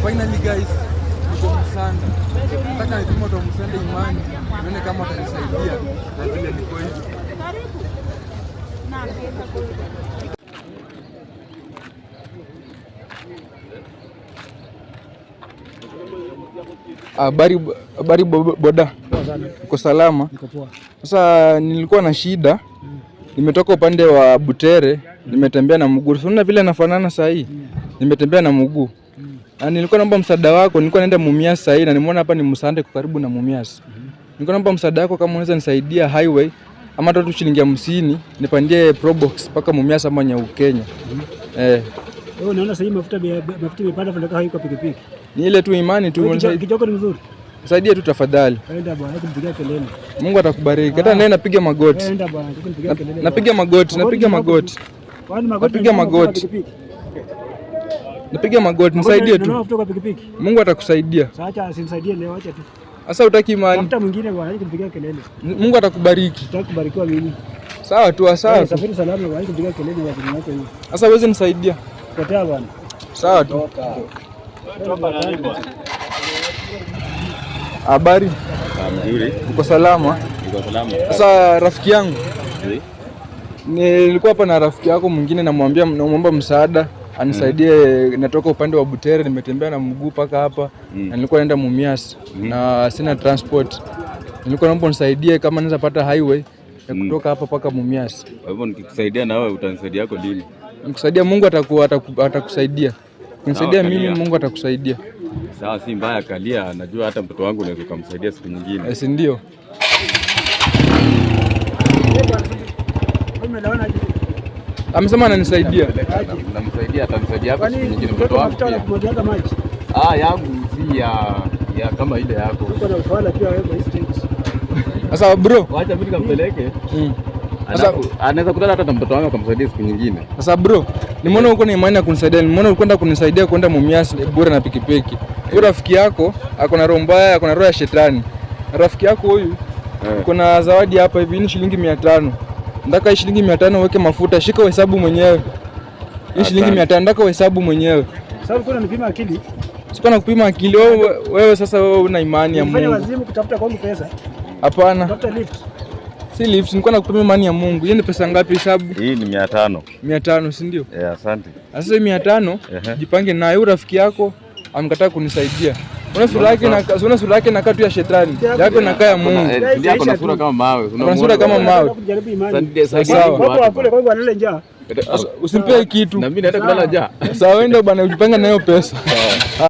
Finally guys, niko Msanda. Nataka nipime watu wa Msanda imani, nione kama watanisaidia na vile niko hivi. Habari, habari boda. Uko salama? Niko poa. Sasa nilikuwa na shida. Nimetoka upande wa Butere, nimetembea na mguu. Unaona vile nafanana saa hii? Nimetembea na mguu. Na nilikuwa naomba msaada wako, nilikuwa naenda Mumias saa hii na nimeona hapa ni Msande kwa karibu na Mumias. Nilikuwa naomba msaada wako kama unaweza nisaidia highway ama hata tu shilingi 50 nipandie Probox mpaka Mumias ama Nyaukenya. Eh, Wewe unaona sasa hii mafuta imepanda tunataka haiko kwa pikipiki. Ni ile tu imani tu. Wewe kijoko ni mzuri. Nisaidie tu tafadhali. Enda bwana, kumpigia kelele. Mungu atakubariki. Hata naye napiga magoti. Enda bwana, kumpigia kelele. Napiga magoti, napiga magoti. Kwani magoti Napiga ni mafuta kwa magoti. pikipiki? Napiga magoti, nisaidie Nunua tu. mafuta kwa pikipiki. Mungu atakusaidia. Sasa acha asinisaidie leo, acha tu. Sasa hutaki imani. Tafuta mwingine bwana, kumpigia kelele. Mungu atakubariki. Sitaki kubarikiwa mimi. Sawa tu, sawa Eh, tu. safiri salama bwana, kumpigia kelele wazimu wako hiyo. Sasa huwezi nisaidia. Potea bwana. Sawa tu. Habari, Mzuri, uko salama? niko salama. Sasa rafiki yangu, Nzuri. nilikuwa hapa na rafiki yako mwingine, namwambia namwomba msaada anisaidie. Natoka upande wa Butere, nimetembea na mguu mpaka hapa na nilikuwa naenda Mumias na sina transport. Nilikuwa naomba unisaidie kama naweza pata highway ya kutoka hapa mpaka Mumias. Kwa hivyo nikikusaidia na wewe utanisaidia yako lini? Nikusaidia, Mungu atakusaidia. Ukinisaidia Sawa, mimi, kalia. Mungu atakusaidia. Sawa, si mbaya kalia, najua hata mtoto wangu unaweza ukamsaidia siku nyingine. Eh, si ndio? Wewe umeelewana aje? Amesema ananisaidia. Namsaidia, atamsaidia hapo Kwani siku nyingine mtoto mtoto wangu mafuta pia. wanakumwagiaga maji? Ah, yangu si ya kama ile yako. Uko na ufala pia wewe kwa hii stage. Sasa bro, Wacha mimi nikampeleke. Sasa Alafu anaweza kutana hata na mtoto wangu akamsaidia siku nyingine. Sasa bro, nimeona uko na imani ya kunisaidia. Nimeona ulikwenda kunisaidia kwenda Mumias bure na pikipiki. Huyu rafiki yako ako na roho mbaya, ako na roho ya shetani. Na rafiki yako huyu uko na zawadi hapa hivi, ni shilingi 500. Nataka hii shilingi 500 uweke mafuta, shika uhesabu mwenyewe. Hii shilingi Asante. 500 nataka uhesabu mwenyewe. Sasa ulikuwa unanipima akili. Sikuwa nakupima akili wewe, sasa wewe una imani ya Nilifanya Mungu. wazimu kutafuta kwangu pesa. Hapana, Tafuta lift. si lift, nilikuwa nakupima imani ya Mungu. Hii ni pesa ngapi hesabu? Hii ni 500. 500, si ndio? Eh, asante. Sasa hii 500 jipange nayo. Huyu rafiki yako amekataa kunisaidia. Una sura yake inakaa tu ya shetani. Yako inakaa ya Mungu. Eh, ndio ako na sura kama mawe. Kuna sura kama mawe. Nataka kujaribu imani. Saidia Sawa. Wapo wakule kwangu walale njaa. Usimpe kitu. Na mimi naenda kulala njaa. Sawa, wewe ndio bana ujipange nayo pesa.